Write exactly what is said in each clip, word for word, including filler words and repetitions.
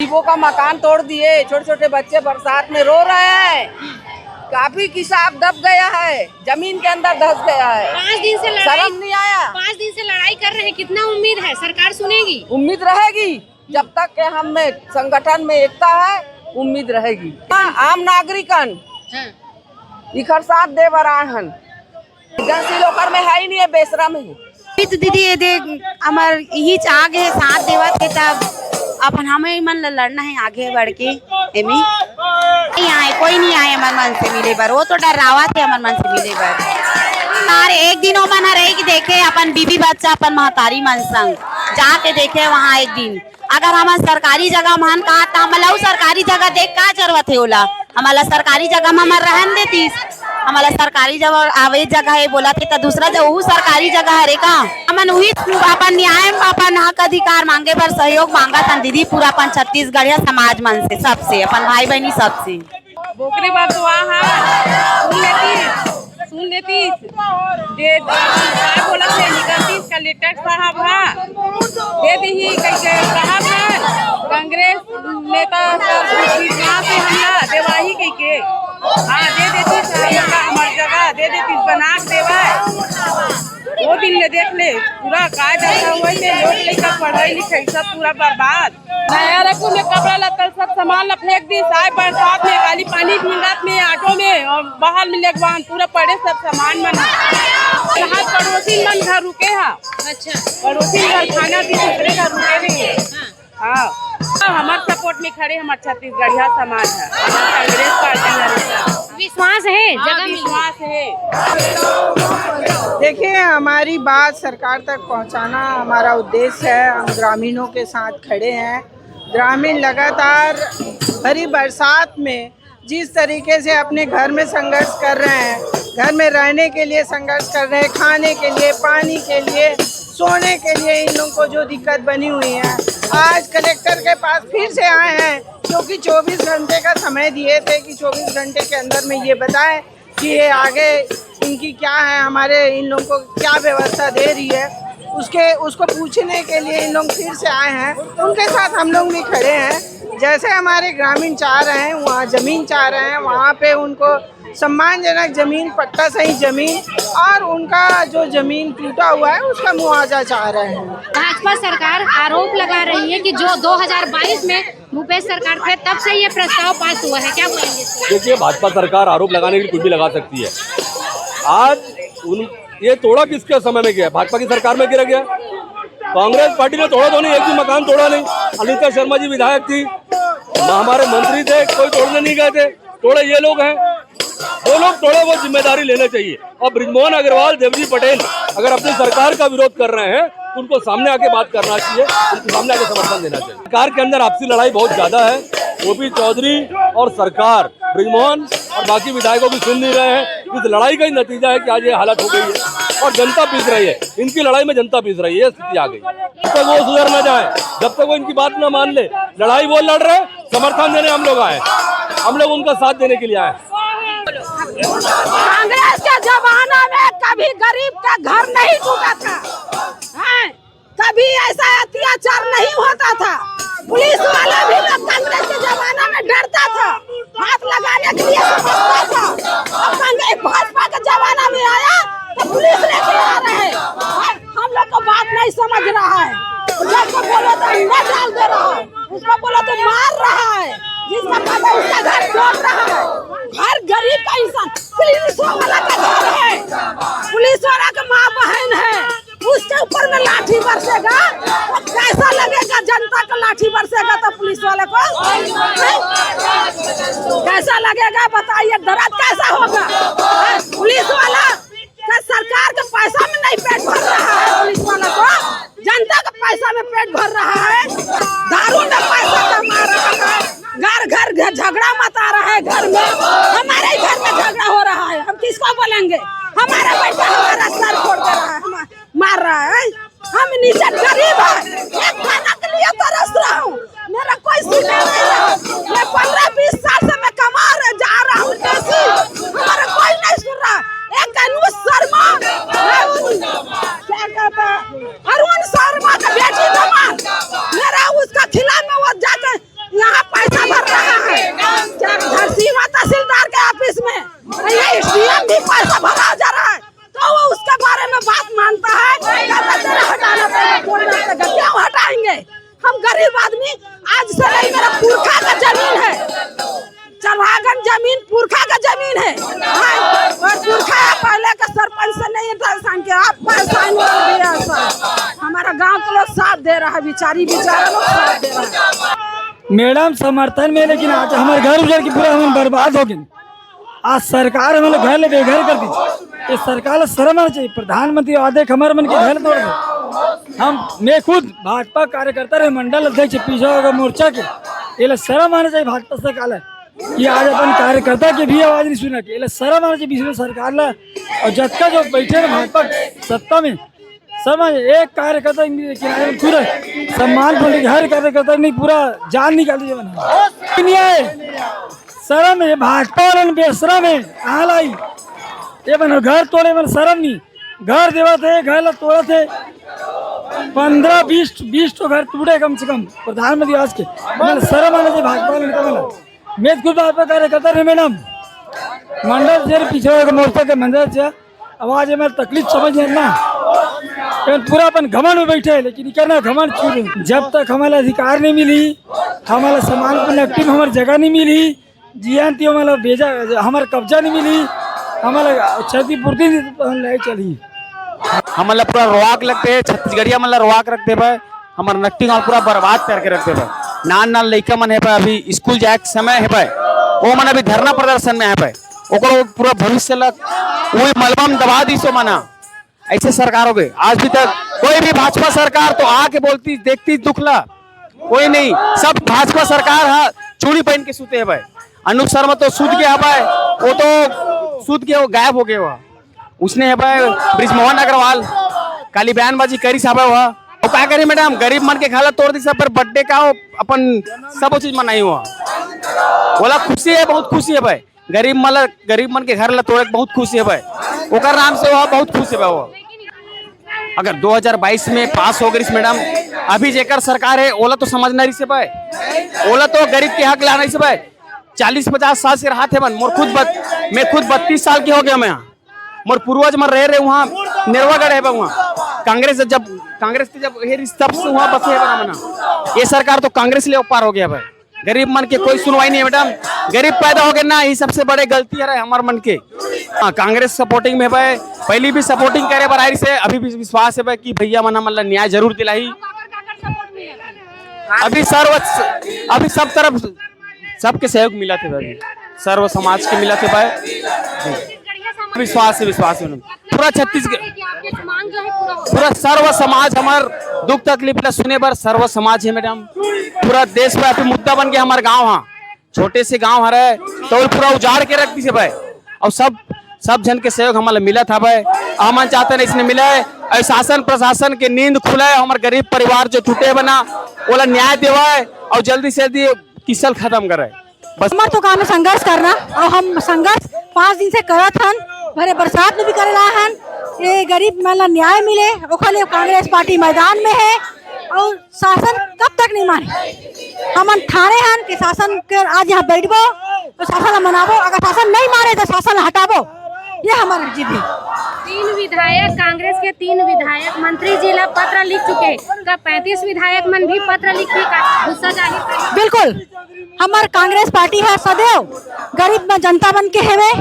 वो का मकान तोड़ दिए, छोटे छोटे बच्चे बरसात में रो रहे हैं। काफी किसाब दब गया है, जमीन के अंदर धंस गया है। पाँच दिन से लड़ाई शर्म नहीं आया? पाँच दिन से लड़ाई कर रहे हैं, कितना उम्मीद है सरकार सुनेगी? उम्मीद रहेगी, जब तक के हम में संगठन में एकता है, उम्मीद रहेगी। हाँ, आम नागरिकन, हाँ। इखर साथ दे बर आए हन। एजेंसी लोकर में है ही नहीं है, बेसरा में है। तो दीदी, ये दे, हमर इही चाह के साथ देवत के तब अपन हमें मन ल लड़ना है आगे बढ़ के। एमी नहीं आए, कोई नहीं आए हमर मन से मिले बर, वो तो डर्रावत है हमर मन से मिले बर। यार, एक दिन ओमन ह रही कि देखे अपन बीबी बच्चा, अपन महतारी मन संग जाके देखे वहाँ एक दिन। अगर हमन सरकारी जगह म हन कहा, त हमन ला अउ सरकारी जगह देख का जरूरत हे ओला? हमन ला सरकारी जगह म हमन रहन देतिस। हमन ला सरकारी जगह आवे जगह हे बोलत हे, त दूसरा जगह, उहू सरकारी जगह हरे का? हमन उही अपन न्याय म अपन हक अधिकार मांगे बर सहयोग मांगत हन दीदी, पूरा अपन छत्तीसगढ़िया समाज मन से, सबसे, अपन भाई बहनी सबसे। ओकरे बाद तो आहा, सुन लेतीस, सुन लेतीस, दे, का बोलत हे, निकलतीस कलेक्टर साहब हा, दे दीही कहिके साहब हा, कांग्रेस नेता सब विश्वास हे हमला देवाही कहिके, हाँ, दे देतीस हमला हमर जगह, दे देतीस बना के देवाय। वो दिन ले देख ले, पूरा का जैसा हुआ है, लोग लइका पढ़ाई लिखाई सब पूरा बर्बाद। नया रकू में कपड़ा लत्ता सब सामान ला फेंक दी, साय बरसात में, काली पानी भींगत में, ऑटो में और बाहर में लेगवान पूरा पड़े सब सामान मन। यहाँ पड़ोसी मन घर रुके हा। अच्छा। पड़ोसी घर खाना दी, दूसरे घर रुके नहीं है। हाँ। हाँ। हमार सपोर्ट में खड़े हमार छत्तीसगढ़िया समाज है, हमार कांग्रेस पार्टी है। विश्वास है, हाँ, जगह मिल विश्वास है। देखिए, हमारी बात सरकार तक पहुंचाना हमारा उद्देश्य है। हम ग्रामीणों के साथ खड़े हैं। ग्रामीण लगातार भरी बरसात में जिस तरीके से अपने घर में संघर्ष कर रहे हैं, घर में रहने के लिए संघर्ष कर रहे हैं, खाने के लिए, पानी के लिए, सोने के लिए इन लोगों को जो दिक्कत बनी हुई है, आज कलेक्टर के पास फिर से आए हैं, क्योंकि चौबीस घंटे का समय दिए थे कि चौबीस घंटे के अंदर में ये बताएं कि ये आगे इनकी क्या है, हमारे इन लोगों को क्या व्यवस्था दे रही है, उसके, उसको पूछने के लिए इन लोग फिर से आए हैं। उनके साथ हम लोग भी खड़े हैं। जैसे हमारे ग्रामीण चाह रहे हैं, वहाँ जमीन चाह रहे हैं, वहाँ पे उनको सम्मानजनक जमीन, पट्टा सही जमीन और उनका जो जमीन टूटा हुआ है, उसका मुआवजा चाह रहे हैं। भाजपा सरकार आरोप लगा रही है कि जो दो हज़ार बाईस में भूपेश सरकार थे, तब से ये प्रस्ताव पास हुआ है, क्या बोलेंगे इस पर? देखिए, भाजपा सरकार आरोप लगाने के लिए कुछ भी लगा सकती है। आज उन, ये तोड़ा किसके समय में गया? भाजपा की सरकार में गिरा गया। कांग्रेस पार्टी ने तोड़ा तो नहीं, एक भी मकान तोड़ा नहीं। अनिता शर्मा जी विधायक थी, हमारे मंत्री थे, कोई तोड़ने नहीं गए थे। तोड़े ये लोग हैं, वो लोग तोड़े, वो जिम्मेदारी लेना चाहिए। और बृजमोहन अग्रवाल, देवजी पटेल अगर अपनी सरकार का विरोध कर रहे हैं तो उनको सामने आके बात करना चाहिए, उनको सामने आके समर्थन देना चाहिए। सरकार के अंदर आपसी लड़ाई बहुत ज्यादा है। ओपी चौधरी और सरकार, बृजमोहन और बाकी विधायकों की सुन नहीं रहे हैं। इस लड़ाई का ही नतीजा है कि आज ये हालत हो गई है और जनता पिस रही है। इनकी लड़ाई में जनता पिस रही है, ये स्थिति आ गई। जब तक वो सुधर ना जाए, जब तक वो इनकी बात ना मान ले, लड़ाई वो लड़ रहे हैं, समर्थन देने हम लोग आए, हम लोग उनका साथ देने के लिए आए। कांग्रेस के जमाना में कभी गरीब का घर नहीं टूटा था, हैं? कभी ऐसा अत्याचार नहीं होता था। पुलिस वाला भी लोग कांग्रेस के जमाना में डरता था, हाथ लगाने के लिए समझता था। अब कांग्रेस भाजपा के जमाना में आया तो पुलिस लेके आ रहे हैं। हम लोग को बात नहीं समझ रहा है। जब को बोलो तो अंदर डाल दे रहा है, उसको बोलो तो मार रहा है, जिसका पता उसका घर तोड़ रहा है। हर गरीब का इंसान, पुलिस वाला का घर है, पुलिस वाला का माँ बहन है, उसके ऊपर में लाठी बरसेगा, वो कैसा लगेगा? जनता को लाठी बरसेगा तो पुलिस वाले को, हैं? कैसा लगेगा बताइए? दर्द कैसा होगा? हैं? पुलिस वाला का सरकार के पैसा में नहीं पेट भर रहा है पुलिस वाला को, जनता का पैसा में पेट भर रहा है, दारू में पैसा कमा रहा है, घर घर झगड़ा मचा रहा है, घर में, हमारे ही घर में झगड़ा हो रहा है। हम किसको बोलेंगे? हमारा बेटा हमारा सर फोड़ दे रहा है, हम मार रहा है। हम नीचे गरीब है, एक खाना के लिए तरस रहा हूँ, मेरा कोई सीधा नहीं रहा। मैं पन्द्रह बीस साल से मैं कमा रहे, जा रहा हूँ देसी, हमारा कोई नहीं सुन रहा। एक अनुज शर्मा, क्या कहता है, अरुण शर्मा का बेटी कमा, मेरा उसका खिलाफ में वो जाके यहाँ से नहीं, मेरा पुरखा का जमीन है। चरवाहगंज जमीन पुरखा का जमीन है। हाँ, और पुरखा है, पहले का सरपंच से नहीं था, संग के आप परेशान हो गया सर। हमारा गांव के लोग साथ दे रहा है, बिचारी बिचारा लोग साथ दे रहा है। मैडम, समर्थन में, लेकिन आज हमारे घर उजर के पूरा हम बर्बाद हो गए। आज सरकार हमन ला घर ले बेघर कर दी। ये सरकार ला शर्म आना चाहिए। प्रधानमंत्री आदे के हमर मन के घर तोड़ दे। हम, मैं खुद भाजपा कार्यकर्ता रहे, मंडल अध्यक्ष पिछड़ा मोर्चा के। ये ला शर्म आना चाहिए भाजपा सरकार ला कि आज अपन कार्यकर्ता के भी आवाज नहीं सुना के। ये ला शर्म आना चाहिए बीच में सरकार ला। और जतका जो बैठे रहे भाजपा सत्ता में, समझ, एक कार्यकर्ता नहीं, लेकिन आज पूरा सम्मान पर हर कार्यकर्ता नहीं, पूरा जान निकाल दिया बना। नहीं आए, शर्म है, भाजपा वाले बेशरम है, कहाँ लाई? ये बना घर तोड़े, मन शर्म नहीं, घर देवत है, घर ला तोड़त है। पंद्रह बीस, बीस तो घर टूटे कम से कम प्रधानमंत्री आवास के। मन शर्म आना चाहिए भाजपा वाले नेता मन। मैं खुद भाजपा कार्यकर्ता रहे मैडम, मंडल से पिछड़ा मोर्चा के मंडल से आवाज है, मैं तकलीफ समझ लेना। ये पूरा अपन घमंड में बैठे हैं, लेकिन ये करना घमंड छू रहे। जब तक हमारा अधिकार नहीं मिली, हमारा सम्मान पर नकटी में हमारी जगह नहीं मिली, जियंती हमारा बेजा, हमारा कब्जा नहीं मिली, हमारा क्षतिपूर्ति नहीं, तो हम ले चली। हमन ला पूरा रोआ के रखते हैं, छत्तीसगढ़िया मन ला रोआ के रखते भाई। हमार नकटी गांव पूरा बर्बाद करके रखते भाई। नान नान लइका मन है भाई, अभी स्कूल जाए के समय है भाई, वो मन अभी धरना प्रदर्शन में है भाई। ओकरो पूरा भविष्य ला वही मलबा में दबा दी सो मना। ऐसे सरकार हो गई। आज भी तक कोई भी भाजपा सरकार तो आके बोलती, देखती दुख ला, कोई नहीं। सब भाजपा सरकार है, चूड़ी पहन के सूते है भाई। अनुज शर्मा तो सूत गया है भाई, वो तो सूत गया, वो गायब हो गया हुआ। उसने है भाई ब्रिजमोहन अग्रवाल, काली बयानबाजी करी साहब हुआ। वो क्या करी मैडम, गरीब मन के घर ला तोड़ दी सब, पर बर्थडे का वो अपन सब वो चीज मनाई हुआ। बोला खुशी है, बहुत खुशी है भाई। गरीब मन ला, गरीब मन के घर ला तोड़े के बहुत खुशी है भाई। ओकर नाम से वो बहुत खुश है भाई वो। अगर दो हज़ार बाईस में पास हो गई मैडम, अभी जेकर सरकार है, ओला तो समझना रही से भाई, ओला तो गरीब के हक लाना रही से भाई। चालीस पचास साल से रहा थे मन, मोर खुद बत, मैं खुद बत्तीस साल के हो गया मैं। मोर पूर्वज मन रहे रहे वहाँ नेरवागढ़ है वहाँ। कांग्रेस जब, कांग्रेस के जब ये तब से वहाँ बसे है बना मना। ये सरकार तो कांग्रेस ले पार हो गया भाई। गरीब मन के कोई सुनवाई नहीं है मैडम। गरीब पैदा हो गए ना, ये सबसे बड़े गलती है हमार मन के। हाँ, कांग्रेस सपोर्टिंग में भाई, पहली भी सपोर्टिंग करे बर आई से, अभी भी विश्वास है भाई कि भैया मन हमन ला न्याय जरूर दिलाही। अभी सर्व, अभी सब तरफ सबके सहयोग मिला थे भाई, सर्व समाज के मिला थे भाई। विश्वास है, विश्वास है। पूरा छत्तीसगढ़, पूरा सर्व समाज हमार दुख तकलीफ ला सुने बर सर्व समाज है मैडम। पूरा देश पे अभी मुद्दा बन गया हमार गांव। हाँ, छोटे से गांव हरे तो पूरा उजाड़ के रख दी से भाई। और सब, सब जन के सहयोग हमारे मिला था भाई। हमन चाहते नहीं इसने मिले। और शासन प्रशासन के नींद खुले, हमारे गरीब परिवार जो टूटे बना, ओला न्याय देवाए और जल्दी से जल्दी किसल खत्म करे। बस। हमार तो काम है संघर्ष करना और हम संघर्ष पाँच दिन से करत हन, भरे बरसात में भी करे ला हन। ये गरीब मन ला न्याय मिले, ओखर लिए कांग्रेस पार्टी मैदान में है और शासन कब तक नहीं माने। हमन ठाने हन कि शासन के आज यहाँ बैठबो तो शासन ला मनाबो, अगर शासन नहीं माने तो शासन ला हटाबो। ये हमार जिद है। तीन विधायक, कांग्रेस के तीन विधायक मंत्री जी ला पत्र लिख चुके, का पैंतीस विधायक मन भी पत्र लिख के का गुस्सा जाहिर कर? बिल्कुल, हमार कांग्रेस पार्टी है सदैव गरीब म-, जनता मन के हेवे,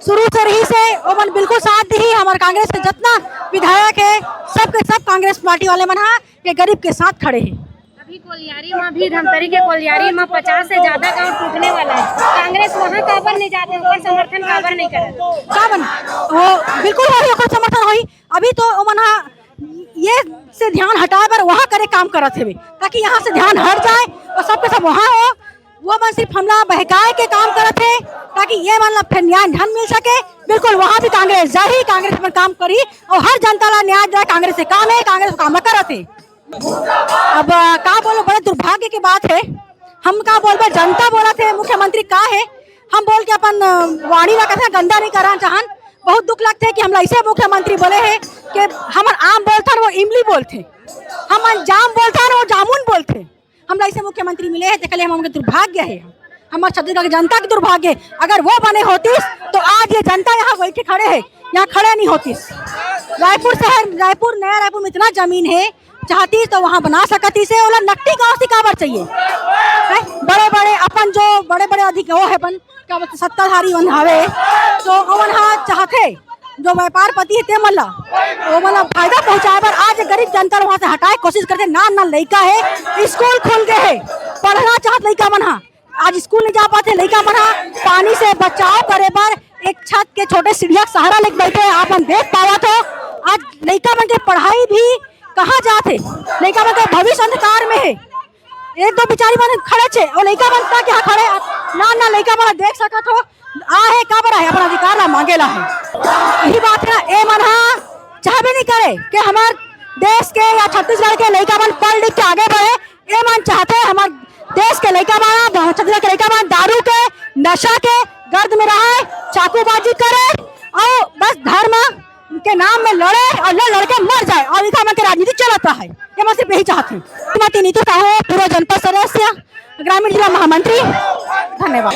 शुरू से रही से ओमन बिल्कुल साथ दी। हमार कांग्रेस के जितना विधायक है, सबके सब कांग्रेस पार्टी वाले मन हा ये गरीब के साथ खड़े हैं। अभी कोलियारी में भी, धमतरी के कोलियारी में पचास से ज्यादा गांव टूटने वाला है। कांग्रेस वहां काबर नहीं जाते, ओकर समर्थन काबर नहीं करत? का बन-, वो बिल्कुल होही, ओकर समर्थन होही। अभी तो ओमन हा ये से ध्यान हटाए बर वहां करे काम करत हेवे, ताकि यहाँ से ध्यान हट जाए और सबके सब वहां हो। वो मन सिर्फ हमला बहकाए के काम करत हे, ताकि ये मन ला फिर न्याय धन मिल सके। बिल्कुल वहां भी कांग्रेस जाही, कांग्रेस अपन काम करी और हर जनता ला न्याय दिलाए। कांग्रेस से काम है, कांग्रेस काम करत हे। अब, अ, का बोलो, बड़े दुर्भाग्य की बात है। हम का बोलबो, जनता बोलत हे, मुख्यमंत्री का है, हम बोल के अपन, अ, वाणी ला कथे गंदा नहीं करना चाहन। बहुत दुख लगथे कि हमला ऐसे मुख्यमंत्री बोले हे कि हमन आम बोलथन, वो इमली बोलथे, हमन जाम बोलथन, वो जामुन बोलथे। हमला ऐसे मुख्यमंत्री मिले हे, तेकर ले हम, हमके दुर्भाग्य है, हमारे छत्तीसगढ़ की जनता की दुर्भाग्य है। अगर वो बने होतीस तो आज ये जनता यहाँ बैठे खड़े है, यहाँ खड़े नहीं होतीस। रायपुर शहर, रायपुर, नया रायपुर में इतना जमीन है, चाहतीस तो वहाँ बना सकतीस है। ओला नकटी गांव से काबर चाहिए? अपन जो बड़े बड़े अधिक वो है अपन क्या बोलते सत्ताधारी मन हवे, तो ओमन हा चाहथे जो व्यापारपति हे ते मन ला, ओमन ला फायदा पहुंचाए बर आज गरीब जनता ला वहां से हटाए कोशिश करथे। नान नान लइका हे, स्कूल खुल गए हे, पढ़ना चाहत लइका मन हा, आज स्कूल नहीं जा पाते लइका मन हा। पानी से बचाव करे बर एक छत के छोटे सीढ़िया के सहारा लेके बैठे हे। आप मन देख पावत हो आज लइका मन के पढ़ाई भी कहाँ जात हे, लइका मन के भविष्य अंधकार में हे। एक दो बिचारी मन खड़े छे और लइका मन तक यहाँ खड़े, ना ना लइका मन देख सकत हो, आ हे काबर आ हे, अपन अधिकार ला मांगे ला हे। यही बात है ना, ए मन हा चाहबे नहीं करे कि हमार देश के या छत्तीसगढ़ के लइका मन पढ़ लिख के आगे बढ़े। ए मन चाहते हैं हमार देश के लइका मन, छत्तीसगढ़ के लइका मन दारू के नशा के गर्द में रहे, चाकूबाजी करे और बस धर्म के नाम में लड़े और लड़ लड़ के मर जाए और इधर मन के राजनीति चलता है। ये मैं सिर्फ यही चाहती हूँ। श्रीमती नीतू साहू, पूर्व जनपद सदस्य, ग्रामीण जिला महामंत्री। धन्यवाद।